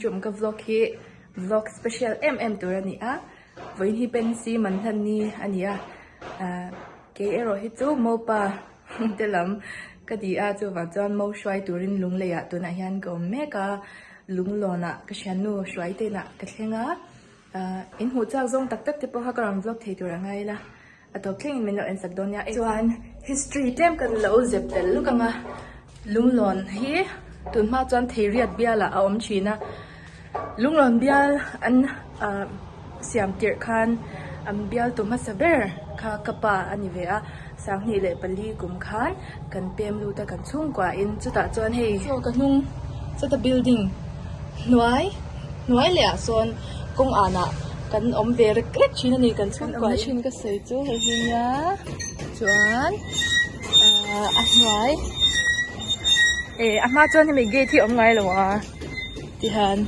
tum ka vlog hi vlog special em em tur a ni a, vawiin hi pensi man hlan ni a ni a, ah kei erawh hi chu mopa te lam ka ti a chuvang chuan mo hruai turin lunglei ah tunah hian ka awm mek a, lunglawn ah ka thiannu hruai te inah ka thleng a, ah in hmuh chak zawng tak tak te pawh kha ka rawn vlog thei tur a ngai ila. A tawp thlengin min lo en sak dawn nia. Chuan history tlem kan lo zep tel luk ang a, Lunglawn hi tun hma chuan Theiriat bial ah a awm thin a, Lunglawn bial an ah siam tirh khan an bial tu hmasa ber kha ka pa a ni ve a, 2004 kum khan kan pem lut a kan chhungkua in chutah chuan hei chaw ka hnung sawta building hnuai hnuai leh ah sawn kawng anah kan awm ve rek rek thin a ni kan chhungkua in thin ka sawi chu hei hi nia chuan ahh a hnuai eh a hma chuan hemi gate hi a awm ngai lo a tihian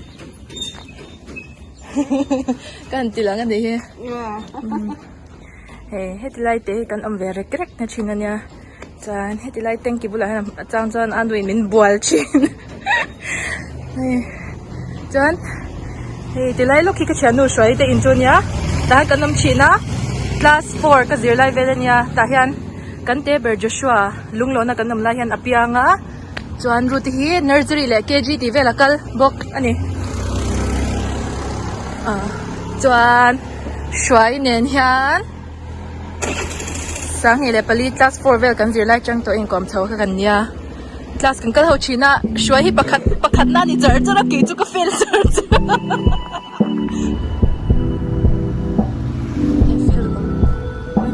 ka han ti lang a nih hi. Hei heti lai te hi kan awm ve rek rek na thin ania chuan heti lai tanky bulah hian a chang chuan a nuin min bual thin hei chuan hei ti lai lawk hi ka thiannu hruai te in chu ania tah hian kan awm thin a class four ka zir lai vel ania tah hian kan te ber Joshua lunglawna kan awm lai hian a piang a. Chuan Ruth hi nursery leh KG tih vel a kal bawk a ni. Ah chuan hruai nen hian 24 class 4 vel kan zir lai tang tawh inkawm chho kha kan nia. Class kan kal ho thin a, hruai hi pakhat pakhat na ni char char a kei chu ka fail char char a.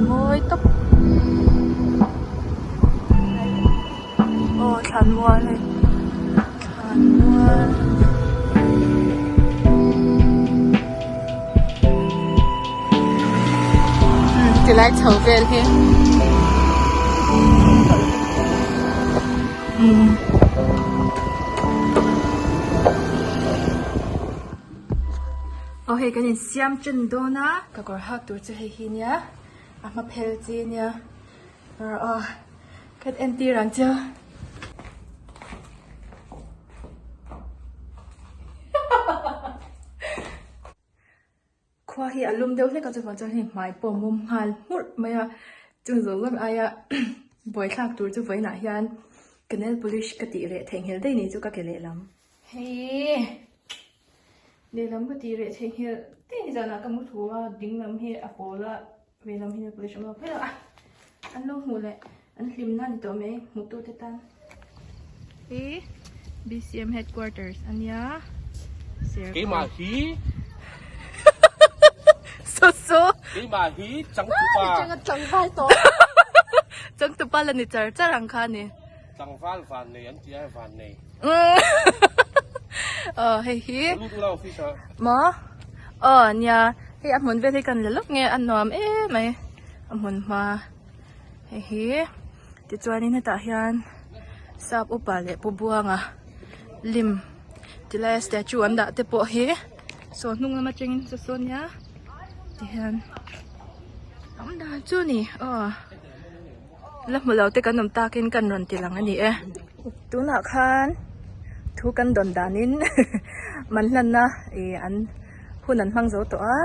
Mawi tawp. Aw thlanmual hei thlanmual umm tilai chho vel hi umm aw hei kan insiam ṭan dawn a ka kawr hak tur chu hei hi nia a hma phel chi nia. Aw kan entir ang chu. Khua hi a lum deuh hlek a chuvang chuan hei hmai pawh a mawm nghal hmurh mai a chung zawng zawng aia buaithlak tur chu vawiinah hian ka nail polish ka tih reh theihnghilh daih ni chu ka ke lehlam. Hei lehlam ka tih reh theihnghilh daih ni zanah ka mu thu a dinglam hi a pawl a. Vei lam hi police awm lo phei a an lo hmuh leh an hlim na ni tawh mai hmuh tu te tan. Hi BCM headquarters ania Keimah hi So so Keimah hi changtupa Changval tawh Changtupa la ni char char ang kha ni Tlangval van nei an ti a van nei. Aw hei hi. Lut ula office ah. Maw? Aw nia hei a hmun vel hi kan la lawk nge a nuam em mai a hmun hma hei hi tichuanin hetah hian sap upa leh pu buanga lim tilai a statue an dah te pawh hi saw hnung lam atangin saw saw nia tihian a awm dan chu ni aw. La hmu lo te kan awm takin kan rawn ti lang a ni e. Tunah khan thu kan dawn danin man hlanna ih an hun an hmang zo tawh a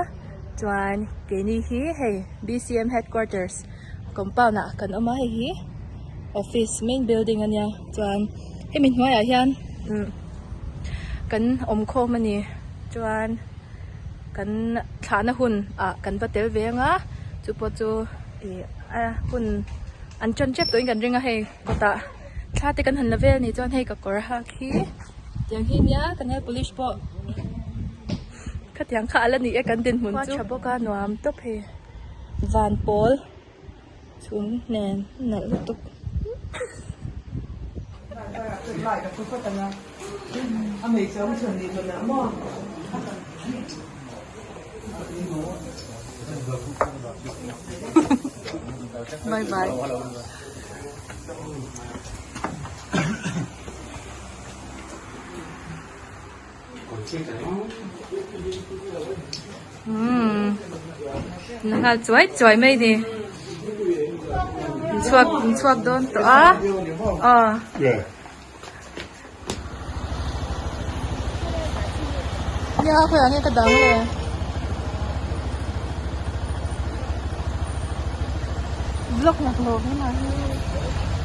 chuan keini hi hei B_C_M headquarters compound ah kan awm a hei hi office main building a nia chuan hemi hnuaiah hian umm kan awm khawm a ni chuan. Kan thlahna hun ah kan va tel ve anga chu pawh chu ih a hun an tan tep tawhin kan ring a hei kawtah thla te kan han la vel a nih chuan hei ka kawr hak hi tiang hi nia kan nail polish pawh khatiang kha ala ni e kan dinhmun chu tha bawk a nuam tawp hei van pawl chhum nen nalh lutuk. Bye bye. Umm na nghal chuai chuai mai ni chhuak chhuak dawn tawh a aw. Nia khawiah nge ka dang le? Vlog nak lawk ni mah hi.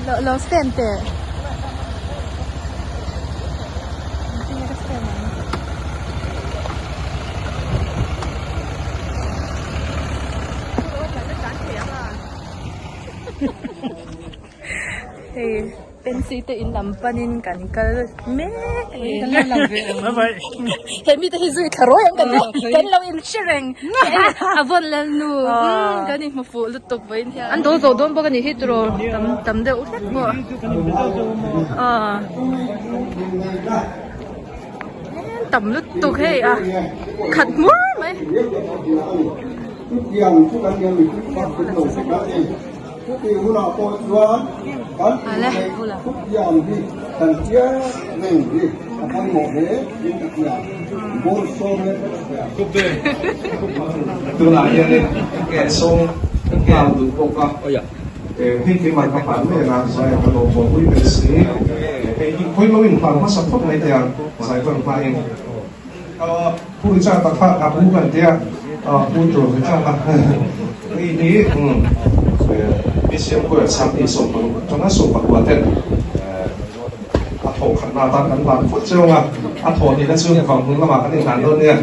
Lo lo stand teh. Engtin nge ka stand ang? Hei Pensi te in lam panin kan kal mek a ni. He mite hi zui thla rawi ang kan kan lo in hre reng. A vawn lal nu kan in hmu fuh lutuk vawiin hian. An dawl zo dawn bawk a nih hi tiraw tam tam deuh hlek pawh. Tam lutuk hei a khat hmur mai. Tunah hianin kan sawm nghal duh bawk a, hei keimah ka hman mai anga zai ang ka lawm bawl pui ber si, hei hi khawi lo inhlan hmasa phawt mai teh ang zai van hmain. Pu Richard a kha a pu kan tia pu tur Richard a hei hi BCM Choir chhang hi 16 atanga 19 ten a thawh khatna atan kan hlan phawt cheu ang a, a thawh hnihna chu vanghmun lamah kan inhlan dawn nia.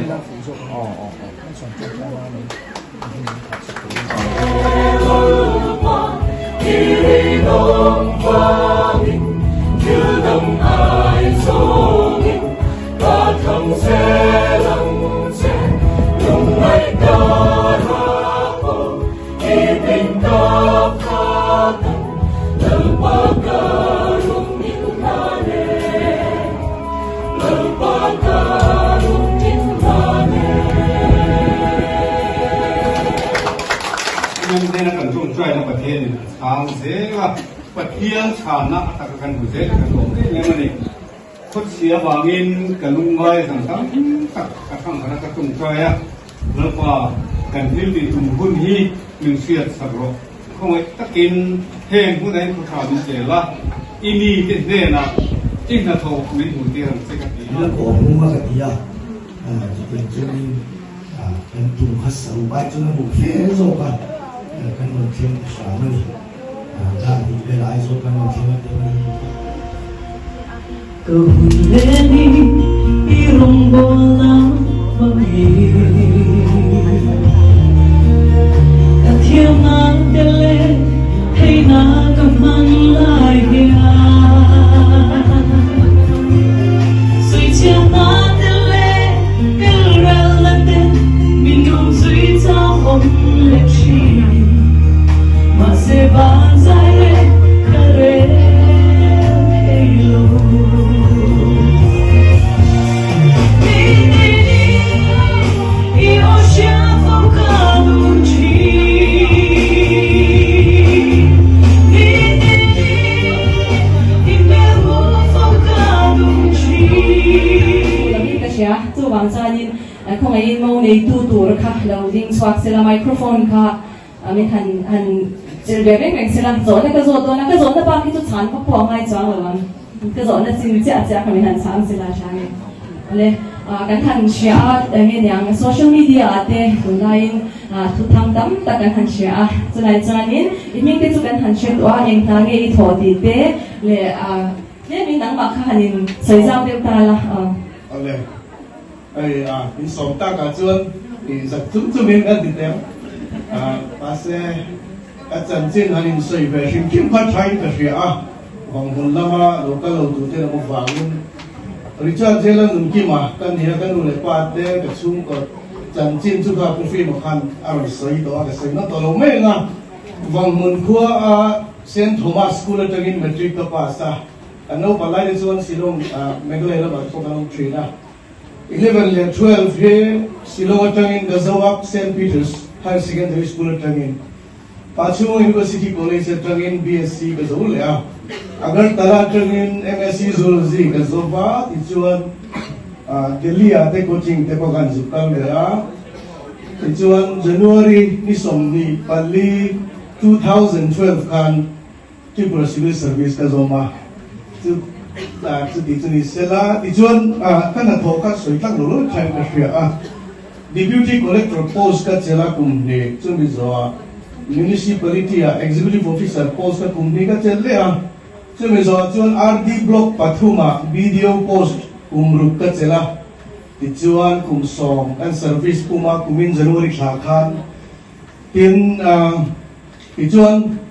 Hnena kan tawngtaina Pathianin a chhang zel a, Pathian chhanna a taka kan hmu zel hi kan lawm em em a ni. Khawchhia vangin ka lungngai zan tam tak ka thangthar a ka tawngtai a, Lalpa kan thil tih tum hun hi min hriat sak rawh. Khawngaih takin heng hmunah hian khawtha min zel a, i mite hnenah i hnathawh min hmuh tir ang che ka ti a. Ila kawm hung a ka ti a, chutiang chuanin kan tum kha saruh ai chuan a hmuh fe zawk a, kan rawn thleng ta hram a ni. Dar hnih vel Aizawl kan rawn thleng a tih mai hi. Ka hun len hi i rawngbawlna hmangin Ka thiamna te leh theihna ka hman lai hian Suichhiatna te leh pilrelna te min um zui chang awm leh thin Mahse van zai leh ka rel thei lo. Ka hria chuvang chuanin khawngaihin mo neitu tur kha lo ding chhuak sela microphone kha min han han chelh ve reng reng sela zawhna ka zawt dawn a ka zawhna bak hi chu chhan vak pawh a ngai chuang lo ang ka zawhna chin chiah chiah kha min han chhang sela tha nge le kan han hria a enge niang social media ah te tunlaiin thu thang tam tak kan han hria a chulai chuanin i hming te chu kan han hre tawh a eng hna nge i thawh tih te leh tlemin nangmah kha han in sawi zau deuh ta la. Awle. Hei a in sawm tak ah chuan i zak chung chung in kan ti teh ang. Mahse ka chanchin han in sawi ve hrim hrim kha tha in ka hria a, Vanghmun lama lo kal lo tur te lam avangin Richard Jela Nunkima ka ni a, ka nu leh pa te ka chhungkaw chanchin chu kha Pu Fima khan a rawn sawi tawh a, ka sawi na tawh lo mai ang a. Vanghmun khua a Saint Thomas School atangin Matric ka pass a, kan naupang lai te chuan Shillong Meghalaya lamah te pawh kan awm thin a. 11 leh 12 hi Shillong atangin Gazawak Saint Peter's Higher Secondary School atangin Pachhunga University College atangin BSc ka zo leh a, Agartala atangin MSc Zoology ka zo va tichuan Delhi ah te coaching te pawh kan zuk kal leh a, tichuan January ni 24, 2012 khan Tripura Civil Service ka zawm a, chu. Chuti chu ni sela tichuan ka hnathawh kha sawi tlak lo lo thain ka hria a. Deputy Collector post ka chelh a kum hnih chumi zawhah Municipality ah Executive Officer post ka kum hnih ka chelh leh a. Chumi zawhah chuan RD Block pathumah BDO post kum ruk ka chelh a. Tichuan kum sawm kan service puma kumin January thla khan tin tichuan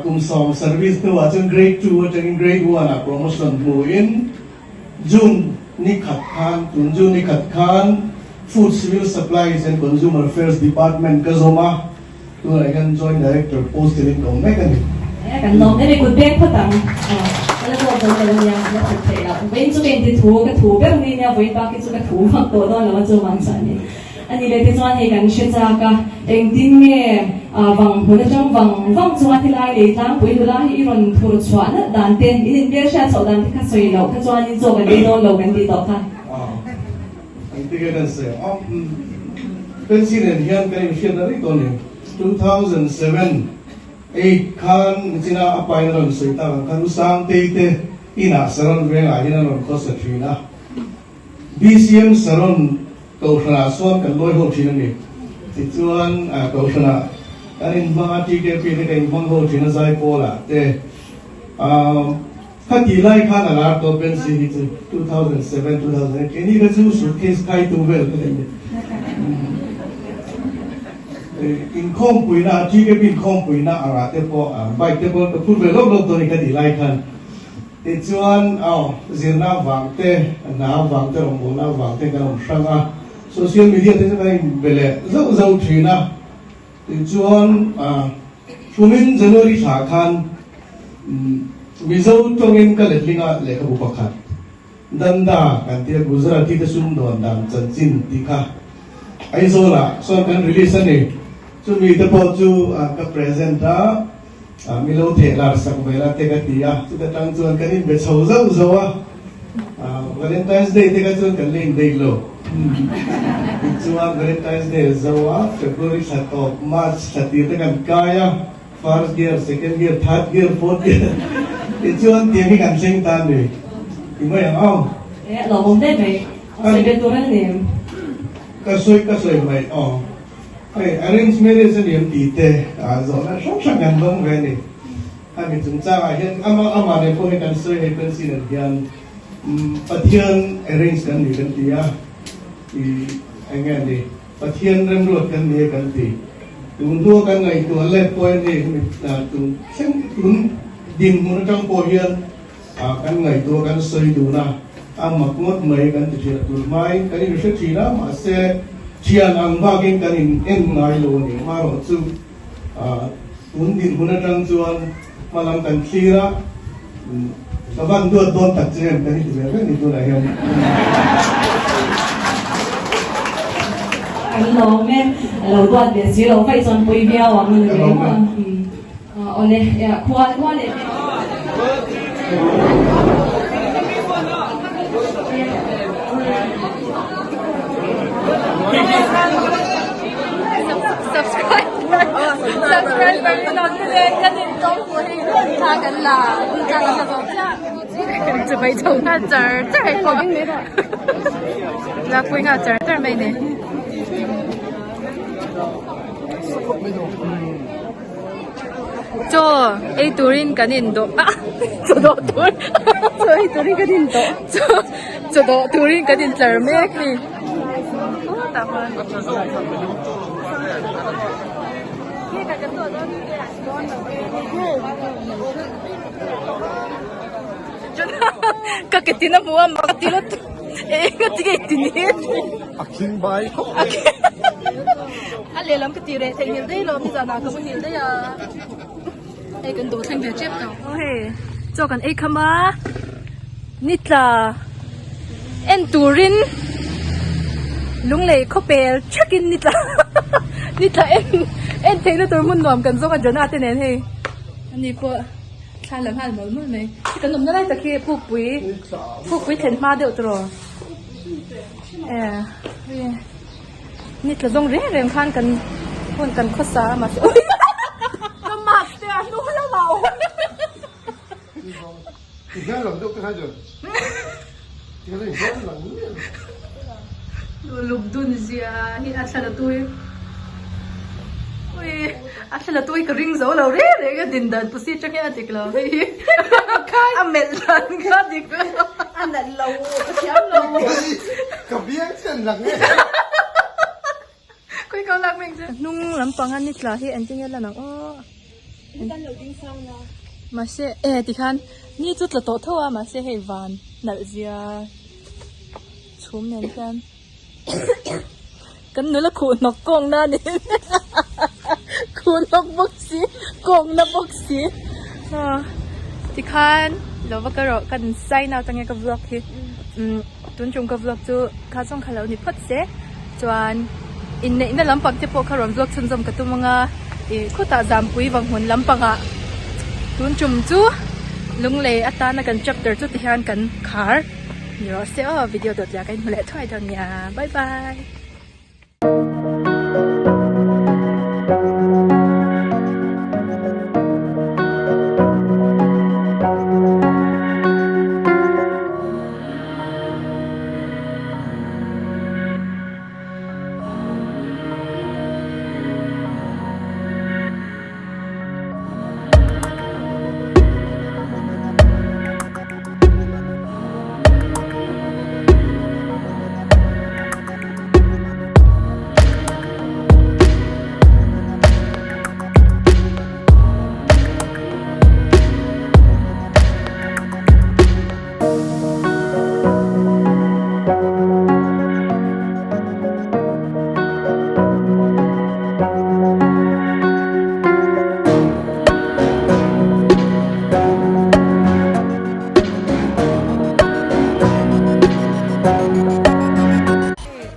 kum sawm service hnuah chuan Grade 2 atangin Grade 1 ah promotion hmuin June ni khat khan tun June ni khat khan Food Civil Supplies and Consumer Affairs Department ka zawm a. Tunah hian Joint Director post in ka awm mek a ni. Kan lawm em i kut beng phawt ang. Ka la zawt dawn lo ania, la thawk theih loh. Vawiin chu ka inti thu, ka thu ber ni nia, vawiin bak hi chu ka thu vak tawh dawn lo a chu vang chuan ni. A ni leh tichuan hei kan hre chak a, engtin nge vang hmun atang vang vang chunga thilai lei tlangpui nula hi i rawn thur chhuah nalh dan te, in inbial hriat chhoh dan te kha sawi loh kha chuanin chaw kan ei dawn lo kan tih tawh kha. Engtin nge kan sawi ang? Pensi nen hian kan inhriatna rih tawh a ni. 2007, eight khan nichina a pain a rawn sawi tak ang khan U Sangtei te inah Saron vengah hian a rawn khawsa thin a. BCM Saron Kohhranah sawn kan lawi ho thin a ni. Tichuan Kohhranah kan inhmang a, TKP te kan inhmang ho thin a Zaipawlah te. Kha tih lai khan a lar tawh Bensi hi chu 2007, 2008 keini kha chu suitcase kaitu vel kha kan ni. Inkhawmpuina, TKP inkhawmpuina angah te pawh bike te pawh ka phur ve lawk lawk dawn a ni kha tih lai khan. Tichuan aw zirna avang te, hna avang te, rawngbawlna avang te kan awm hrang a, social media te chu kan inbe leh zauh zauh thin a. Tichuan kumin January thla khan Mizo tawngin ka letlinga lehkhabu pakhat Danda kan tia Gujarati te sumdawn dan chanchin tih kha Aizawlah sawn kan release a ni. Chumi te pawh chu ka present a, mi lo theh lar sak ve la te ka ti a, chuta tang chuan kan inbe chho zauh zauh a. Valentine's Day te kha chuan kan la indeih lo. Tichuan Valentine's Day a zo a, February thla tawp, March thla tir te kan kai a, first gear, second gear, third gear, fourth gear tichuan tiang hi kan thleng ta a ni. Ti mai ang aw. E, a lawmawm daih mai. A sawi ve tur a ni em? Ka sawi ka sawi mai aw. Hei arrange marriage a ni em tih te zawhna hrang hrang kan dawng ve a ni. Hemi chungchangah hian ama amah nen pawh hi kan sawi hei pencil ah hian Pathian arrange kan ni kan ti a, i eng nge ni Pathian remruat kan ni e kan ti. Tun hnua kan ngaihtuah let pawh hian hei hemi tun thleng tun dinhmun atang pawh hian kan ngaihtuah kan sawi dun a, a mak ngawt mai kan ti thin a, tun hmain kan inhre thin a mahse thian ang bakin kan in en ngai lo a ni. Amaherawhchu Tun dinhmun atang chuan hma lam kan thlir a, ka van duat dawn tak che em kan inti ve reng ni tunah hian. Kan lawm e, a lo duat ve si lo vaih chuan pui viau ang a ni mai maw. Awle, khua khua leh. Chaw ei turin kan in dawh a chaw dawh tur chaw ei turin kan in dawh chaw chaw dawh turin kan in tlar mek a ni ka ke tin a hmu a mak a ti lutuk eng a ti nge ti ni a khing bai khawp mai a lehlam ka ti reh theihnghilh daih lo nizanah ka muhil daih a hei kan dawh thleng ve tep tawh aw hei chaw kan ei kham a ni tla en turin lunglei khawpel thakin ni tla ni tla en en theihna tur hmun nuam kan zawng a Jonah te nen hei ani pawh thla la nghal mawlh mawlh mai hei kan awmna lai tak hi pukpui pukpui thlen hma deuh tawh e Ni tla zawng reng reng khan kan hun kan khawsa a mahse ui ka mask te a hnung lamah a awm. Ti hian lang deuh te khan chuan ti hian in hian lang miah lo. Luk dun zia hi a thla la tui. Ui a thla la tui ka ring zo lo reng reng a din dan pusi atang hian a dik lo hei hi a melh dan kha a dik lo. A nalh lo ka thiam lo. Ka biang chian lang e. Khawi kau lak mek che. Hnung lampang a ni tla hi engtin nge lan ang aw. Mahse e tikhan ni chu tla tawh tho a mahse hei van nalh zia chhum nen hian kan nula khuh hnawk kawng na ni khuh hnawk bawk si kawng na bawk si tikhan lo va ka rawh kan sign out ange ka vlog hi. Tun chung ka vlog chu kha zawng kha lo ni phawt se chuan inneihna lampang te pawh kha rawn vlog chhunzawm ka tum anga ih khutah zampui vanghmun lampangah tun tum chu lunglei atana kan chapter chu tihian kan khar ni rawh se aw video dawt leh ah ka inhmu leh thuai dawn nia bye bye.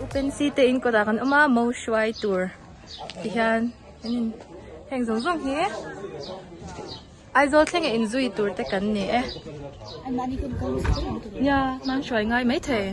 Upensi te in kawtah kan awm a mo hruai tur ti hian heng zawng zawng hi Aizawl thlenga inzui tur te kan ni e. Nia, hmang hruai ngai mai thei.